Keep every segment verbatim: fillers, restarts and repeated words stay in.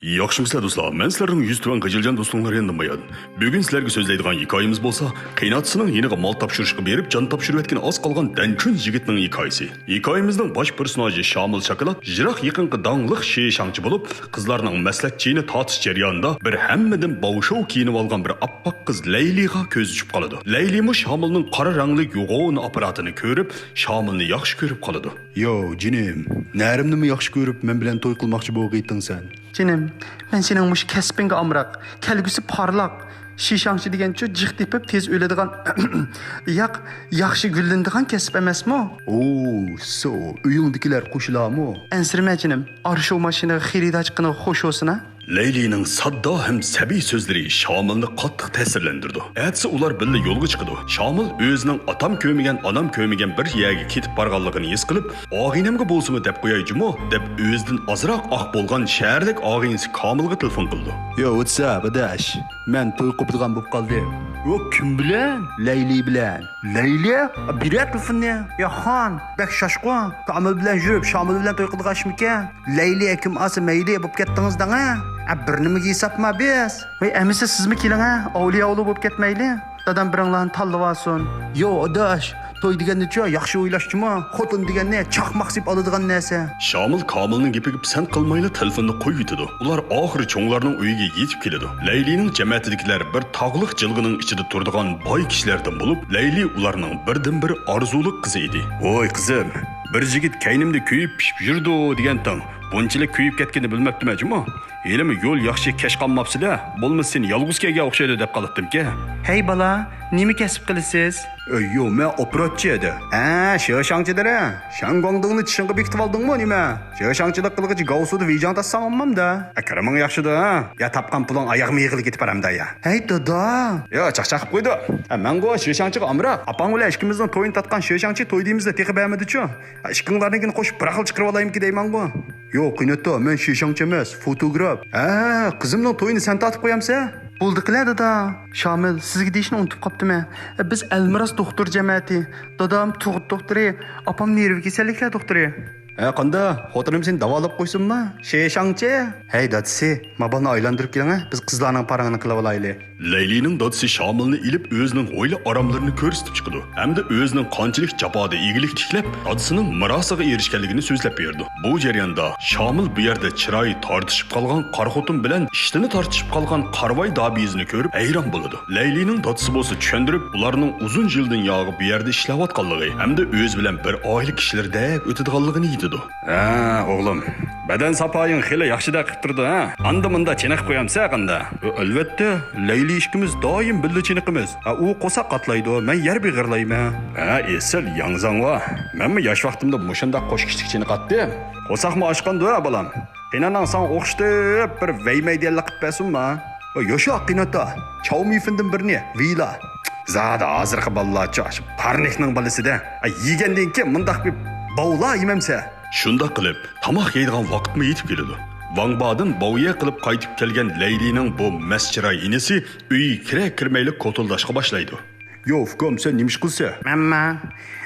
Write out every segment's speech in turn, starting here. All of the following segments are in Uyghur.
ياخشىمۇسىلەر دوستلار؟ مەن سىلەرنىڭ يۈزتۇۋەن غىجىلجان دوستۇڭلار يېنىدىن بايان. بۈگۈن سىلەرگە سۆزلەيدىغان ھېكايىمىز بولسا، قېيىنئاتىسىنىڭ يېنىغا مال تاپشۇرۇشقا بېرىپ، جان تاپشۇرۇۋەتكىلى ئاز قالغان دەنچۈن يىگىتنىڭ ھېكايىسى. ھېكايىمىزنىڭ باش پېرسوناژى شامىل شاكىلات يىراق يېقىنقى داڭلىق شىشاڭچى بولۇپ، قىزلارنىڭ مەسلەك چېيىنى تارتىش جەريانىدا بىر ھەممىدىن باۋشوۋ كىيىنىۋالغان بىر ئاپئاق قىز لەيلىغا كۆزى چۈشۈپ قالىدۇ. لەيلىمۇ شامىلنىڭ قارا رەڭلىك يوغان ئاپپاراتىنى كۆرۈپ، شامىلنى ياخشى كۆرۈپ قالىدۇ. يو، جېنىم، نەرىمنىمۇ ياخشى كۆرۈپ، مەن بىلەن توي قىلماقچى بولغىيتىڭ سەن؟ جېنىم، مەن سېنىڭ مۇشۇ كەسپىڭگە ئامراق. كەلگۈسى پارلاق. شىشاڭچى دېگەنچۇ جىق تېپىپ تېز ئۆلىدىغان، ياق، ياخشى گۈللىنىدىغان كەسىپ ئەمەسمۇ؟ ئو، سو، ئۆيۈڭدىكىلەر قوشۇلامۇ؟ ئەنسىرىمە جېنىم، ئارشاۋ ماشىنىغا خېرىدار چىققىنىغا خوش بولسۇن ھە. لەيلىنىڭ ساددا ھەم سەبىي سۆزلىرى شامىلنى قاتتىق تەسىرلەندۈرىدۇ. ئەتىسى ئۇلار بىللە يولغا چىقىدۇ. شامىل ئۆزىنىڭ ئاتام كۆرمىگەن، ئانام كۆرمىگەن بىر يەرگە كېتىپ بارغانلىقىنى ھېس قىلىپ، ئاغىنەمگە بولسىمۇ دەپ قوياي جۇمۇ، دەپ ئۆزىدىن ئازراق ئاق بولغان شەھەرلىك ئاغىنىسى كامىلغا تېلېفون قىلىدۇ. يو، ۋاتساپ، ئاداش، مەن توي قوپىدىغان بولۇپ قالدىم. يو، كىم بىلەن؟ لەيلى بىلەن. لەيلى؟ بېرە تېلېفوننى. يا خان، بەك شاشقۇن. كامىل بىلەن يۈرۈپ، شامىل بىلەن توي قىلىدىغان ئىشمىكەن؟ لەيلى كىم ئالسا مەيلى بوپ كەتتىڭىز دەڭە. ئە، بىر نېمىگە ھېسابما بىز. ۋەي، ئەمىسە سىزمۇ كېلىڭە، ئەۋلىيا ئوغلى بوپ كەتمەيلى. دادام بىرىڭلارنى تاللىۋالسۇن. يو، ئاداش، توي دېگەننىچۇ ياخشى ئويلاشچىمۇ؟ خوتۇن دېگەننى چاقماق سېپىپ ئالىدىغان نەرسە. شامىل كامىلنىڭ گېپىگە پىسەنت قىلمايلا تېلېفوننى قويۇۋېتىدۇ. ئۇلار ئاخىرى چوڭلارنىڭ ئۆيىگە يېتىپ كېلىدۇ. لەيلىنىڭ جەمەتىدىكىلەر بىر تاغلىق جىلغىنىڭ ئىچىدە تۇرىدىغان باي كىشىلەردىن بولۇپ، لەيلى ئۇلارنىڭ بىردىنبىر ئارزۇلۇق قىزى ئىدى. ۋوي قىزىم، بىر يىگىت كەينىمدە كۆيۈپ پىشىپ يۈرىدۇ دېگەنتىڭ، بۇنچىلىك كۆيۈپ كەتكىنىنى بىلمەپتىمەن جۇمۇ. ھېلىمۇ يول ياخشى كەچ قالماپسىلە، بولمىسا سېنى يالغۇز كەلگەن ئوخشايدۇ دەپ قالاتتىمكەن. ھەي بالا، نېمە كەسىپ قىلىسىز؟ ئۆي، يو، مەن ئوپېراتچى ئىدى. ھە، شېشاڭچى دېرە. شاڭگۇاڭدىڭنى چىشىڭغا بېكىتىۋالدىڭمۇ نېمە؟ شېشاڭچىلىق قىلغىچە گاۋسۇدا ۋىجاڭ تارتساڭ بولمامدا. ئە، كىرىمىڭ ياخشىدا، ھە؟ يا تاپقان پۇلۇڭ ئاياغ مېيىغىلا كېتىپ بارامدا يا. ھەي دادا. يا، چاقچاق قىلىپ قويدۇ. ئە، مەنغۇ شېشاڭچىغا ئامراق. ئاپاڭ بىلەن ئىككىمىزنىڭ تويىنى تارتقان شېشاڭچى توي دېيمىزدە تېخى بەرمىدىچۇ. ئىككىڭلارنىڭكىنى قوشۇپ بىر خىل چىقىرىۋالايمىكىن دەيمەنغۇ. يوق، قېيناتا، مەن شىشاڭچى ئەمەس، فوتوگراف. ھە، قىزىمنىڭ تويىنى سەن تارتىپ قويامسەن؟ بولدى قىلە دادا. شامىل، سىزگە دېيىشنى ئۇنتۇپ قاپتىمەن. بىز ئەلمىراس دوختۇر جەمەتى. دادام تۇغۇت دوختۇرى، ئاپام نېرۋا كېسەللىكلەر دوختۇرى. ھە، قاندا، خوتۇنۇم سېنى داۋالاپ قويسۇنما؟ شىشاڭچى. ھەي دادىسى، ما بالىنى ئايلاندۇرۇپ كېلىڭە، بىز قىزلارنىڭ پارىڭىنى قىلىۋالايلى. لەيلىنىڭ دادىسى شامىلنى ئېلىپ ئۆزىنىڭ ھويلا ئاراملىرىنى كۆرسىتىپ چىقىدۇ ھەمدە ئۆزىنىڭ قانچىلىك جاپادا ئىگىلىك تىكلەپ، دادىسىنىڭ مىراسىغا ئېرىشكەنلىكىنى سۆزلەپ بېرىدۇ. بۇ جەرياندا شامىل بۇ يەردە چىرايى تارتىشىپ قالغان قارا خوتۇن بىلەن ئىشتىنى تارتىشىپ قالغان قارىۋاي دابىيىزنى كۆرۈپ ھەيران بولىدۇ. لەيلىنىڭ دادىسى بولسا چۈشەندۈرۈپ، ئۇلارنىڭ ئۇزۇن يىلدىن ياغى بۇ يەردە ئىشلەۋاتقانلىقى ھەمدە ئۆزى بىلەن بىر ئائىلە كىشىلىرىدەك ئۆتىدىغانلىقىنى ئېيتىدۇ. ھە، ئوغلۇم، بەدەن ساپايىڭ خېلى ياخشىدەك قىلىپ تۇرىدۇ، ھە؟ ئاندا-مۇندا چېنىقىپ قويامسە قاندا؟ ئەلۋەتتە، لەيلى ئىككىمىز دائىم بىللە چېنىقىمىز. ھە، ئۇ قورساق قاتلايدۇ، مەن يەر بېغىرلايمەن. ھە، ئېسىل ياڭزاڭ ۋا. مەنمۇ ياش ۋاقتىمدا مۇشۇنداق قوش كىشىلىك چېنىقاتتىم. قورساقمۇ ئاچقاندۇ، ھە، بالام؟ قېيناناڭ ساڭا ئوخشىتىپ بىر ۋەيمەي دېگەنلەر قىلىپ بەرسۇنما؟ ياشا، قېيناتا. چاۋمىفىندىن بىرنى، ۋىلا. زادى ھازىرقى بالىلارچۇ، ئاشۇ پارنىكنىڭ بالىسىدە. ئە، يېگەندىن كېيىن مۇنداق بىر باۋلا يېمەمسە. شۇنداق قىلىپ، تاماق يەيدىغان ۋاقىتمۇ يېتىپ كېلىدۇ. ۋاڭبادىن باۋيە قىلىپ قايتىپ كەلگەن لەيلىنىڭ بۇ مەست چىراي ئىنىسى ئۆيگە كىرە كىرمەيلا كوتۇلداشقا باشلايدۇ. يو، ئۇكام، سەن نېمە ئىش قىلسە؟ مەنما؟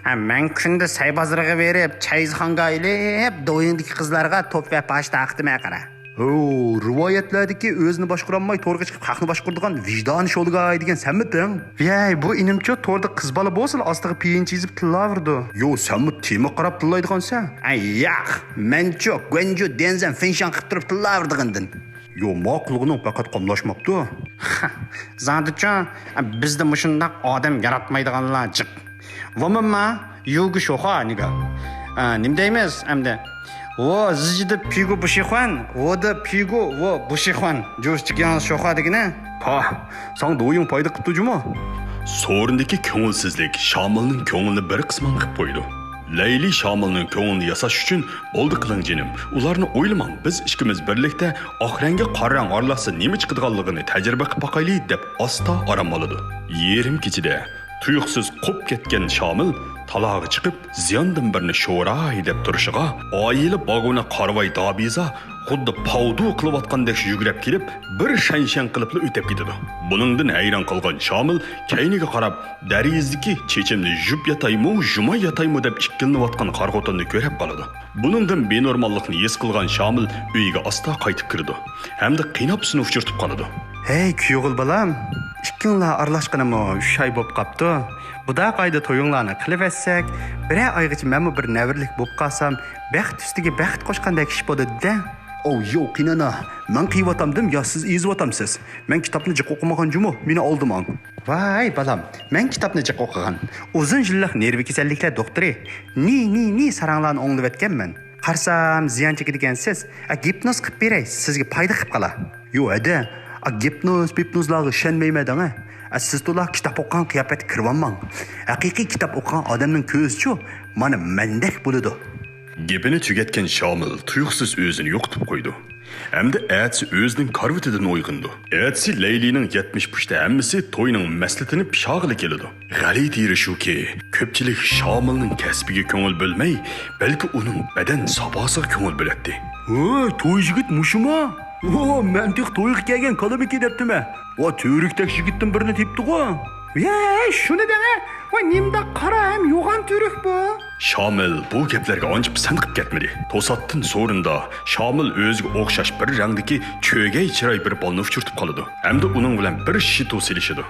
ھە، مەن كۈندە سەي بازىرىغا بېرىپ، چايزىخانغا ئېلىپ، دويۇڭدىكى قىزلارغا توپ ۋە پاش تارقىتىمەن قارا. ھو، رىۋايەتلەردىكى ئۆزىنى باشقۇرالماي تورغا چىقىپ خەقنى باشقۇرىدىغان ۋىجدانى شولىگاي دېگەن سەنمىتىڭ؟ ۋىيەي، بۇ ئىنىمچۇ توردا قىز بالا بولسىلا ئاستىغا پېيىنچە يېزىپ تىللاۋېرىدۇ. يو، سەنمۇ تېمىغا قاراپ تىللايدىغانسەن؟ ئەي ياق، مەنچۇ گۇەنجۇ دېنزەن فېنشاڭ قىلىپ تۇرۇپ تىللاۋېرىدىغىنىدىن. يو، ماقۇلغىنىڭ پەقەت قاملاشماپتۇ. زادىچۇ، بىزدە مۇشۇنداق ئادەم ياراتمايدىغانلار جىق. ۋومېنما يۇگې شوخۇا نىگا. ئە، نېمە دەيمىز ئەمدى؟ ۋو زىجىدە پىگۇ بۇشىخۇەن، ۋودا پىگۇ ۋو بۇشىخۇەن. جۇشتىكياڭ شوخۇا دېگىنى. پاھ، ساڭ دويۇڭ پايدا قىپتۇ جۇمۇ. سورۇندىكى كۆڭۈلسىزلىك شامىلنىڭ كۆڭلىنى بىر قىسماڭ قىپ قويىدۇ. لەيلى شامىلنىڭ كۆڭلىنى ياساش ئۈچۈن، بولدى قىلىڭ جېنىم، ئۇلارنى ئويلىماڭ، بىز ئىككىمىز بىرلىكتە ئاق رەڭگە قارا رەڭ ئارىلاشسا نېمە چىقىدىغانلىقىنى تەجرىبە قىپ باقايلى، دەپ ئاستا ئارام ئالىدۇ. يېرىم كېچىدە تۇيۇقسىز قوپ كەتكەن شامىل تالاغا چىقىپ، زىياندىن بىرنى شوراي دەپ تۇرۇشىغا، ئائىلە باگۋېنى قارىۋاي دابىزا خۇددى پاۋدۇ قىلىۋاتقاندەك يۈگرەپ كېلىپ، بىر شەڭشەڭ قىلىپلا ئۆتۈپ كېتىدۇ. بۇنىڭدىن ھەيران قالغان شامىل كەينىگە قاراپ، دېرىزىدىكى چېچىمنى يۇيۇپ ياتايمۇ، يۇماي ياتايمۇ دەپ ئىككىلىنىۋاتقان قارا خوتۇننى كۆرۈپ قالىدۇ. بۇنىڭدىن بىنورماللىقنى ھېس قىلغان شامىل ئۆيىگە ئاستا قايتىپ كىرىدۇ ھەمدە قېيىنئاپىسىنى ئۇچرىتىپ قالىدۇ. ھەي، كۈيئوغۇل بالام، ئىككىڭلار ئارىلاشقىنىمۇ ئۈچ ئاي بوپ قاپتۇ. بۇنداق ئايدا تويۇڭلارنى قىلىۋەتسەك، بىرەر ئايغىچە مەنمۇ بىر نەۋرىلىك بوپ قالسام، بەخت ئۈستىگە بەخت قوشقاندەك ئىش بولىدۇ-دە. ئوۋ، يوق، قېيىنئانا، مەن قېيىۋاتامدىم يا سىز ئېزىۋاتامسىز؟ مەن كىتابنى جىق ئوقۇمىغان جۇمۇ، مېنى ئالدىماڭ. ۋاي بالام، مەن كىتابنى جىق ئوقۇغان، ئۇزۇن يىللىق نېرۋا كېسەللىكلەر دوختۇرى، نى، نى، نى ساراڭلارنى ئوڭلىۋەتكەنمەن. قارىسام، زىيان چېكىدىكەنسىز. ئە، گىپنوز قىپ بېرەي، سىزگە پايدا قىپ قالا. يو، ھەدە، ئە، گىپنوز، پىپنوزلارغا ئىشەنمەيمەن دەڭە. ئە، سىز تولا كىتاب ئوقۇغان قىياپەتتە كىرىۋالماڭ. ھەقىقىي كىتاب ئوقۇغان ئادەمنىڭ كۆزىچۇ، مانا مەندەك بولىدۇ. گېپىنى تۈگەتكەن شامىل تۇيۇقسىز ئۆزىنى يوقىتىپ قويىدۇ. ئەمدى ئەتىسى ئۆزىنىڭ كارىۋىتىدىن ئويغىنىدۇ. ئەتىسى لەيلىنىڭ يەتمىش پۇشتى ھەممىسى توينىڭ مەسلىتىنى پىشاغىلى كېلىدۇ. غەلىتە يېرى شۇكى، كۆپچىلىك شامىلنىڭ كەسپىگە كۆڭۈل بۆلمەي، بەلكى ئۇنىڭ بەدەن ساپاسىغا كۆڭۈل بۆلەتتى. ۋوي، توي يىگىت مۇشۇما؟ ۋو، مەن تېخى تويغا كەلگەن كالىمىكى دەپتىمە. ۋا، تۈۋرۈكتەك يىگىتتىن بىرنى تېپتىغۇ. ۋەي، شۇنى دەڭە. ۋاي، نېمىنداق قارا ھەم يوغان تۈۋرۈك بۇ. شامىل بۇ گەپلەرگە ئانچە پىسەنت قىپ كەتمىدى. توساتتىن سورۇندا شامىل ئۆزىگە ئوخشاش بىر رەڭدىكى چۆگەي چىراي بىر بالىنى ئۇچرىتىپ قالىدۇ ھەمدە ئۇنىڭ بىلەن بىر شىتو سېلىشىدۇ.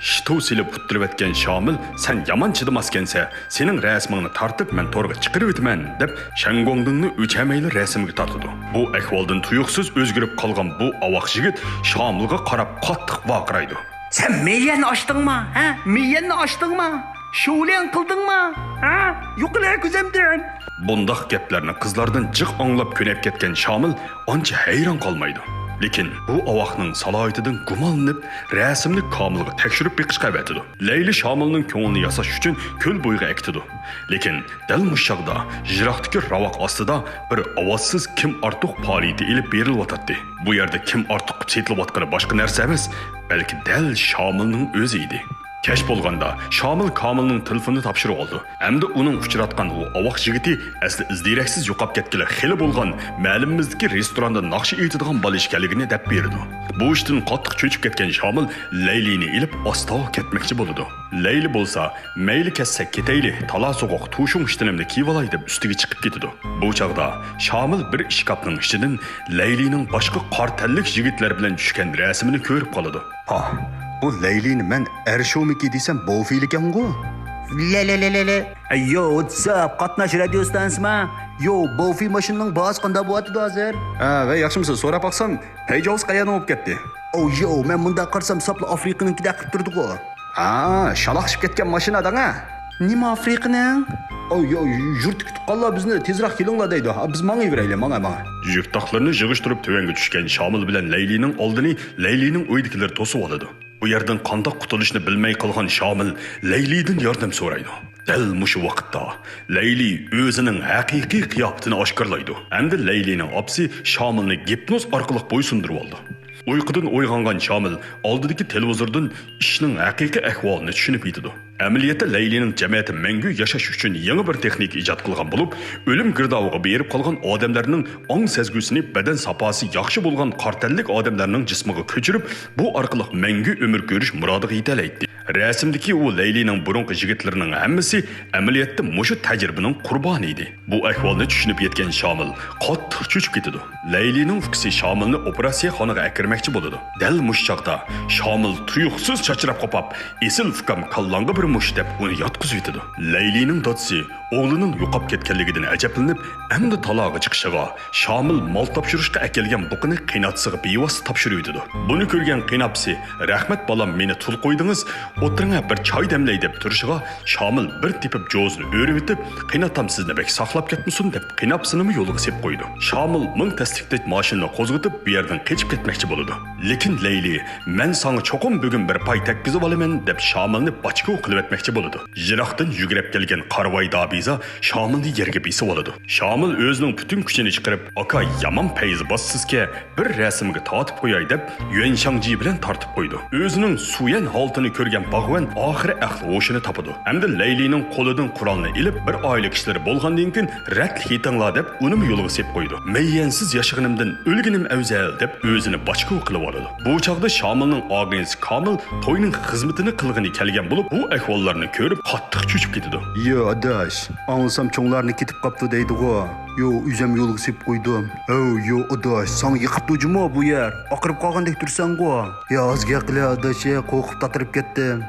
شىتو سېلىپ ئۇتتۇرۇۋەتكەن شامىل، سەن يامان چىدىماسكەنسە، سېنىڭ رەسىمىڭنى تارتىپ، مەن تورغا چىقىرىۋېتىمەن، دەپ، شەنگوڭدىڭنى ئۆچەمەيلا رەسىمگە تارتىدۇ. بۇ ئەھۋالدىن تۇيۇقسىز ئۆزگىرىپ قالغان بۇ ئاۋاق يىگىت شامىلغا قاراپ قاتتىق ۋارقىرايدۇ. سەن مېيەننى ئاچتىڭما، ھە؟ مېيەننى ئاچتىڭما؟ شوليەن قىلدىڭما، ھە؟ يوقىلە كۆزۈمدىن! بۇنداق گەپلەرنى قىزلاردىن جىق ئاڭلاپ كۆنۈپ كەتكەن شامىل ئانچە ھەيران قالمايدۇ. لېكىن بۇ ئاۋاقنىڭ سالاھىيىتىدىن گۇمانلىنىپ، رەسىمنى كامىلغا تەكشۈرۈپ بېقىشقا ئەۋەتىدۇ. لەيلى شامىلنىڭ كۆڭلىنى ياساش ئۈچۈن كۆل بويىغا ئەكېتىدۇ. لېكىن دەل مۇشۇ چاغدا يىراقتىكى راۋاق ئاستىدا بىر ئاۋازسىز كىم ئارتۇق پائالىيىتى ئېلىپ بېرىلىۋاتاتتى. بۇ يەردە كىم ئارتۇق سېتىلىۋاتقىنى باشقا نەرسە ئەمەس، بەلكى دەل شامىلنىڭ ئۆزى ئىدى. كەچ بولغاندا شامىل كامىلنىڭ تېلېفونىنى تاپشۇرۇپ ئالىدۇ ھەمدە ئۇنىڭ ئۇچراتقان ئۇ ئاۋاق يىگىتى ئەسلى ئىز-دېرەكسىز يوقاپ كەتكىلى خېلى بولغان، مەھەللىمىزدىكى رېستوراندا ناخشا ئېيتىدىغان بالا ئىكەنلىكىنى دەپ بېرىدۇ. بۇ ئىشتىن قاتتىق چۆچۈپ كەتكەن شامىل لەيلىنى ئېلىپ ئاستا كەتمەكچى بولىدۇ. لەيلى بولسا، مەيلى كەتسەك كېتەيلى، تالا سوغۇق تۇشۇڭ ئىشتىنىمنى كىيىۋالاي دەپ ئۈستىگە چىقىپ كېتىدۇ. بۇ چاغدا شامىل بىر ئىشكاپنىڭ ئىچىدىن لەيلىنىڭ باشقا قارا تەنلىك يىگىتلەر بىلەن چۈشكەن رەسىمىنى كۆرۈپ قالىدۇ. ھا، بۇ لەيلىنى مەن ئەرشۇمىكى دېسەم بوفىلىكەنغۇ؟ لەلەلەلەلە. يو، ۋاتساپ، قاتناش رادىيو ئىستانسىما؟ يو، بوفى ماشىنىنىڭ باھاسى قانداق بولۇۋاتىدۇ ھازىر؟ ھە، ۋەي، ياخشىمۇسىز؟ سوراپ باقسام، پەيجاۋۇز قەيەردىن بولۇپ كەتتى. ئو، يو، مەن مۇنداق قارىسام، ساپلا ئافرىقىنىڭكىدەك قىلىپ تۇرىدىغۇ. ھا، شالاقشىپ كەتكەن ماشىنا دەڭە. نېمە ئافرىقىنىڭ؟ ئو، يو، يۇرتتىكى تۇغقانلار بىزنى تېزراق كېلىڭلار دەيدۇ. ھا، بىز ماڭىۋېرەيلى، ماڭا، ماڭا. يۈرتداشلىرىنى يىغىشتۇرۇپ تۆۋەنگە چۈشكەن شامىل بىلەن لەيلىنىڭ ئالدىنى لەيلىنىڭ ئۆيىدىكىلىرى توسۇۋالىدۇ. بۇ يەردىن قانداق قۇتۇلۇشنى بىلمەي قالغان شامىل لەيلىدىن ياردەم سورايدۇ. دەل مۇشۇ ۋاقىتتا لەيلى ئۆزىنىڭ ھەقىقىي قىياپىتىنى ئاشكارىلايدۇ ھەمدە لەيلىنىڭ ئاپىسى شامىلنى گىپنوز ئارقىلىق بويسۇندۇرۇۋالىدۇ. ئۇيقۇدىن ئويغانغان شامىل ئالدىدىكى تېلېۋىزوردىن ئىشنىڭ ھەقىقىي ئەھۋالىنى چۈشىنىپ يېتىدۇ. ئەمەلىيەتتە لەيلىنىڭ جەمەتى مەڭگۈ ياشاش ئۈچۈن يېڭى بىر تېخنىكا ئىجاد قىلغان بولۇپ، ئۆلۈم گىردابىغا بېرىپ قالغان ئادەملەرنىڭ ئاڭ سەزگۈسىنى بەدەن ساپاسى ياخشى بولغان قارا تەنلىك ئادەملەرنىڭ جىسمىغا كۆچۈرۈپ، بۇ ئارقىلىق مەڭگۈ ئۆمۈر كۆرۈش مۇرادىغا يېتەلەيتتى. رەسىمدىكى ئۇ لەيلىنىڭ بۇرۇنقى يىگىتلىرىنىڭ ھەممىسى ئەمەلىيەتتە مۇشۇ تەجرىبىنىڭ قۇربانى ئىدى. بۇ ئەھۋالنى چۈشىنىپ يەتكەن شامىل قاتتىق چۆچۈپ كېتىدۇ. لەيلىنىڭ ئۇكىسى شامىلنى ئوپېراتسىيەخانىغا ئەكىرمەكچى بولىدۇ. دەل مۇشۇ چاغدا شامىل تۇيۇقسىز چاچراپ قوپاپ، ئېسىل ئۇكام كاللاڭغا بىر مۇش دەپ ئۇنى ياتقۇزۇۋېتىدۇ. لەيلىنىڭ دادىسى ئوغلىنىڭ يوقاپ كەتكەنلىكىدىن ئەجەبلىنىپ، ئەمدى تالاغا چىقىشىغا شامىل مال تاپشۇرۇشقا ئەكەلگەن بۇقىنى قېيىنئاتىسىغا بىۋاسىتە تاپشۇرۇۋېتىدۇ. بۇنى كۆرگەن قېيىنئاپىسى، رەھمەت بالام، مېنى تۇل قويدىڭىز، ئولتۇرۇڭە بىر چاي دەملەي دەپ تۇرۇشىغا، شامىل بىر تېپىپ جوزىنى ئۆرۈۋېتىپ، قېيىنئاتام سىزنى بەك ساقلاپ كەتمىسۇن دەپ قېيىنئاپىسىنىمۇ يولغا سېلىپ قويىدۇ. شامىل مىڭ تەسلىكتەك ماشىنىنى قوزغىتىپ بۇ يەردىن قېچىپ كەتمەكچى بولىدۇ. لېكىن لەيلى، مەن ساڭا چوقۇم بۈگۈن بىر پاي تەگكۈزۈۋالىمەن دەپ شامىلنى باچكو قىلىۋەتمەكچى بولىدۇ. يىراقتىن يۈگرەپ كەلگەن قارىۋاي دابى يېزا شامىلنى يەرگە بېسىۋالىدۇ. شامىل ئۆزىنىڭ پۈتۈن كۈچىنى چىقىرىپ، ئاكا، يامان پەيزى بار سىزكە، بىر رەسىمگە تارتىپ قوياي دەپ، يۈەن شاڭجى بىلەن تارتىپ قويىدۇ. ئۆزىنىڭ سۇيەن ھالىتىنى كۆرگەن باغۋەن ئاخىرى ئەقلى ھوشىنى تاپىدۇ ھەمدە لەيلىنىڭ قولىدىن قورالنى ئېلىپ، بىر ئائىلە كىشىلىرى بولغاندىن كېيىن رەتلىك يېتىڭلار دەپ، ئۇنىمۇ يولغا سېلىپ قويىدۇ. مەيەنسىز ياشىغىنىمدىن ئۆلگىنىم ئەۋزەل دەپ، ئۆزىنى باچكا قىلىۋالىدۇ. بۇ چاغدا شامىلنىڭ ئاغىنىسى كامىل توينىڭ خىزمىتىنى قىلغىنى كەلگەن بولۇپ، بۇ ئەھۋاللارنى كۆرۈپ قاتتىق چۆچۈپ كېتىدۇ. يو ئاداش، ئاڭلىسام چوڭلارنى كېتىپ قاپتۇ دەيدىغۇ. يو، ئۆزۈم يولغا سېلىپ قويدۇم. ھەو، يو ئاداش، ساڭا يېقىپتۇ جۇمۇ بۇ يەر. ئاقىرىپ قالغاندەك تۇرساڭغۇ. يا ئاز گەپ قىلە ئاداش، قورقۇپ تاتىرىپ كەتتىم.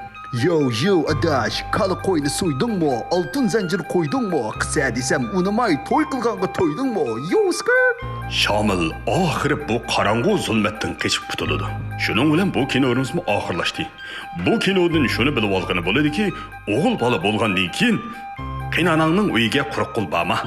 يو، يو ئاداش، كالا قوينى سويدۇڭمۇ؟ ئالتۇن زەنجىر قويدۇڭمۇ؟ قىسە دېسەم ئۇنىماي، توي قىلغانغا تويدۇڭمۇ؟ يو سكىرت! شامىل ئاخىرى بۇ قاراڭغۇ زۇلمەتتىن قېچىپ قۇتۇلىدۇ. شۇنىڭ بىلەن بۇ كىنورىمىزمۇ ئاخىرلاشتى. بۇ كىنودىن شۇنى بىلىۋالغىلى بولىدۇكى، ئوغۇل بالا بولغاندىن كېيىن، قېيىنئاناڭنىڭ ئۆيىگە قۇرۇق قول بارما.